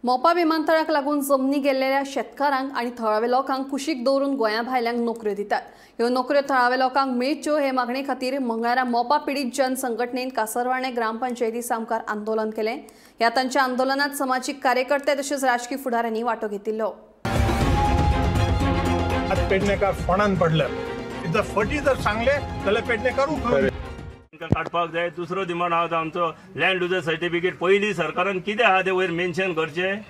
मोपा विमानतळाक लागून जमनी गेल्ल्या शेतकारांक आनी थळाव्या लोकांक कुशीक दवरून गोंया भायल्यांक नोकऱ्यो दितात. ह्यो नोकऱ्यो थळाव्या लोकांक मेळच्यो हे मागणे खातीर मंगळारा मोपा पिडीत जन संघटनेन कासरवाणे ग्रामपंचायती सामकार आंदोलन केलें. ह्या तांच्या आंदोलनात समाजीक कार्यकर्ते तशेंच राजकीय फुडाऱ्यांनी वांटो घेतिल्लो. पेडणेकार फोंडान पडले जर फटी जर सांगले जाल्यार पेडणेकार काडपाक जाय. दुसरो डिमांड आहा तो आमचो लँड लुजर सर्टिफिकेट पयलीं सरकारान कितें आहा तें वयर मेन्शन करचें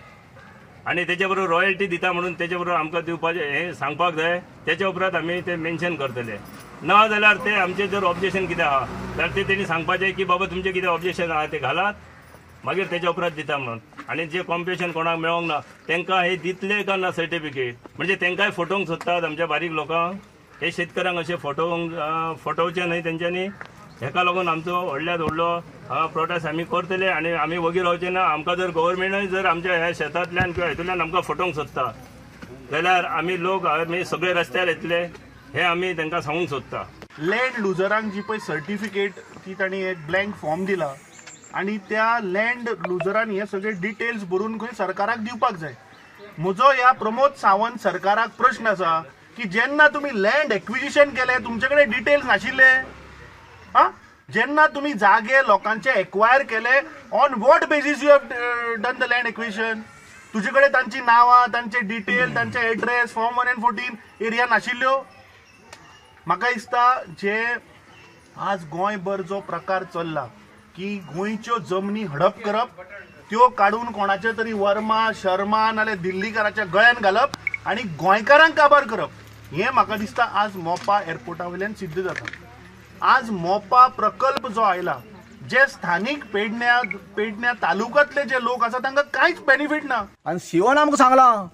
आनी तेच्या बरोबर रॉयल्टी दिता म्हणून तेच्या बरोबर आमकां दिवपाचें हें सांगपाक जाय. तेच्या उपरांत आमी तें मेन्शन करतले. ना जाल्यार ते आमचें जर ऑब्जेक्शन कितें आहा जाल्यार तें तेणी सांगपाचें की बाबा तुमचें कितें ऑब्जेक्शन आहा तें घालात, मागीर तेच्या उपरांत दिता म्हणून. आनी जे कॉम्पिटिशन कोणाक मेळोंक ना तांकां हे दितले काय ना सर्टिफिकेट, म्हणजे तांकांय फटोवंक सोदतात आमच्या बारीक लोकांक. हे शेतकऱ्यांक अशें फटोवचें न्हय तेंच्यांनी. हेका लागून आमचो व्हडल्यात व्हडलो प्रोटेस्ट आमी करतले आनी आमी वगी रावचे ना. आमकां जर गव्हर्मेंटूय जर आमच्या ह्या शेतांतल्यान किंवा हितूंतल्यान आमकां फटोवंक सोदता जाल्यार आमी लोक आमी सगळे रस्त्यार येतले हे आमी तांकां सांगूंक सोदता. लँड लुजरांक जी पळय सर्टिफिकेट ती तांणी एक ब्लँक फॉर्म दिला आनी त्या लँड लुजरान हे सगळे डिटेल्स भरून खंय सरकाराक दिवपाक जाय. म्हजो ह्या प्रमोद सावंत सरकाराक प्रश्न आसा की जेन्ना तुमी लँड एक्विजिशन केलें तुमचे कडेन डिटेल्स नाशिल्ले? हां, जेन्ना तुमी जागे लोकांचे एक्वायर केले on what basis you have done the land acquisition? तुजे कडेन तांची नांवां, तांचे डिटेल, तांचे एड्रेस, फॉर्म 1 आनी 14 एरिया नाशिल्ल्यो? म्हाका दिसता जे आज गोंयभर जो प्रकार चल्ला की गोंयच्यो जमनी हडप करप, त्यो काडून कोणाचे तरी वर्मा शर्मा नाल्यार दिल्लीकाराच्या गळ्यान घालप आनी गोंयकारांक काबार करप, हें म्हाका दिसता आज मोपा एअरपोर्टा वयल्यान सिद्ध जाता. आज मोपा प्रकल्प जो आयला जे स्थानीक पेडण्या तालुक्यांतले जे लोक आसा तांकां कांयच बेनिफीट ना. आनी शिवन आमकां सांगलां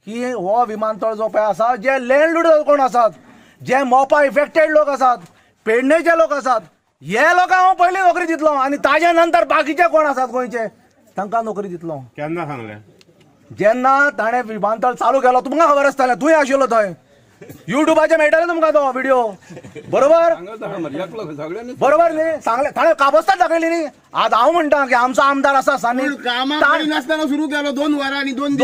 की हो विमानतळ जो पळय आसा, जे लँडलॉर्ड कोण आसात, जे मोपा इफेक्टेड लोक आसात, पेडणेचे लोक आसात, हे लोकांक हांव पयलीं नोकरी दितलो आनी ताज्या नंतर बाकीचे कोण आसात गोंयचे तांकां नोकरी दितलो. केन्ना सांगलें? जेन्ना ताणें विमानतळ चालू केलो तुमकां खबर आसतालें, तूंय आशिल्लो थंय, युट्यूबाचेर मेळटलें तुमकां तो व्हिडिओ, बरोबर बरोबर न्ही? सांगलें ताणें, काबस्ताद दाखयली न्ही. आज हांव म्हणटा की आमचो आमदार आसा सानी नासतना सुरू केलो, 2 वरांनी 2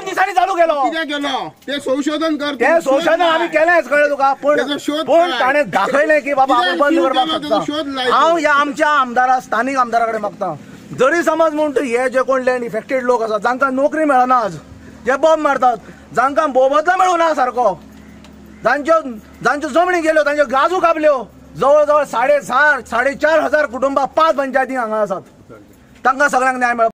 दिसांनी चालू केलो. कितें केलो तें संशोधन कर, तें संशोधन आमी केलेंच, कळ्ळें तुका? पूण ताणें दाखयलें की बाबा आपूण बंद करपाक शकता. हांव ह्या आमच्या आमदारा, स्थानीक आमदारा कडेन मागता, जरी समज म्हूण हे जे कोण लँड इफेक्टेड लोक आसात जांकां नोकरी मेळना आज, जे बॉम्ब मारतात, जांकां मोबदलो मेळूना सारको, जांच्यो जांच्यो जमणी गेल्यो, तांच्यो गाजू कापल्यो, जवळ जवळ 4,500 4,500 कुटुंबां 5 पंचायती हांगा आसात, तांकां सगळ्यांक न्याय मेळपाक.